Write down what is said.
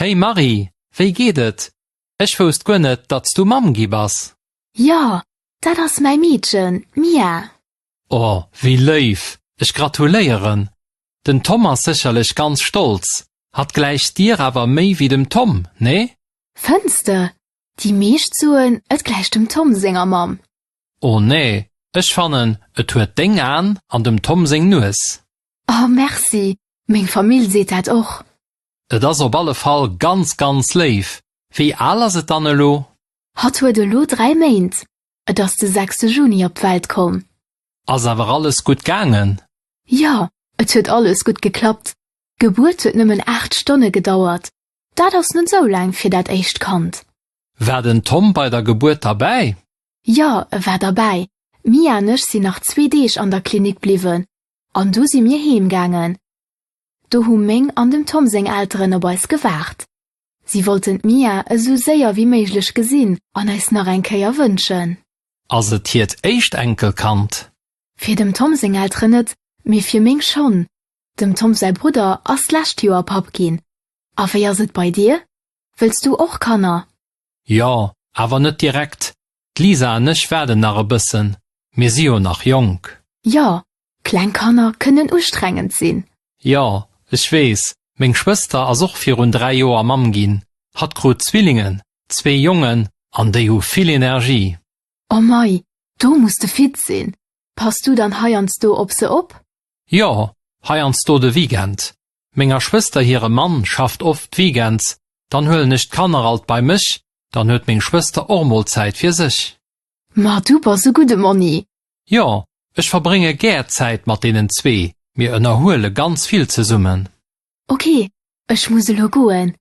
Hey Marie, wéi geet et? Ech wousst guer net, datt s du Mamm gi bass. Jo, dat ass mäi Meedchen, d'Mia. Oh, wéi léif! Ech gratuléieren! Den Tom ass sécherlech ganz stolz. Hatt gläicht dir awer méi wéi dem Tom, nee? Fënns de? Déi meescht soen, et gläicht dem Tom senger Mamm. Oh nee, ech fannen, et huet deng Aen an dem Tom seng Nues. Oh, merci! Meng Famill seet dat och. Et ass op alle Fall ganz, ganz léif. Wéi al ass et dann elo? Hatt huet elo 3 Méint. Et ass de sechste Juni op d'Welt komm. Ass awer alles gutt gaangen? Jo, et huet alles gutt geklappt. D'Gebuert huet nëmmen 8 Stonne gedauert. Dat ass net sou laang fir dat éischt Kand. War den Tom bei der Gebuert derbäi? Jo, e war derbäi. D'Mia an ech sinn nach zwee Deeg an der Klinik bliwwen an du si mir heem gaangen. Do hu meng an dem Tom seng Elteren op eis gewaart. Si wollten d'Mia esou séier wéi méiglech gesinn an eis nach eng Kéier wënschen. Ass et hiert éischt Enkelkand? Fir dem Tom seng Elteren net, mee fir meng schonn. Dem Tom säi Brudder ass d'lescht Joer Papp ginn. A wéi ass et bei dir? Wëlls du och Kanner? Jo, awer net direkt. D'Lisa an ech waarden nach e bëssen, mir si jo nach jonk. Jo, kleng Kanner kënnen ustrengend sinn. Jo, ech weess, meng Schwëster ass och virun 3 Joer Mamm ginn. Hatt krut Zwillingen, zwee Jongen, an déi hu vill Energie. Oh mei, do muss de fit sinn. Pass du dann heiansdo op se op? Jo, heiansdo de Weekend. Menger Schwëster hire Mann schafft oft weekends, dann huelen ech d'Kanner alt bei mech, dann huet meng Schwëster och mol Zäit fir sech. Ma du bass e gudde Monni! Jo, ech verbrénge gär Zäit mat deenen zwee, mir ënnerhuele ganz vill zesummen. Ok, ech muss elo goen.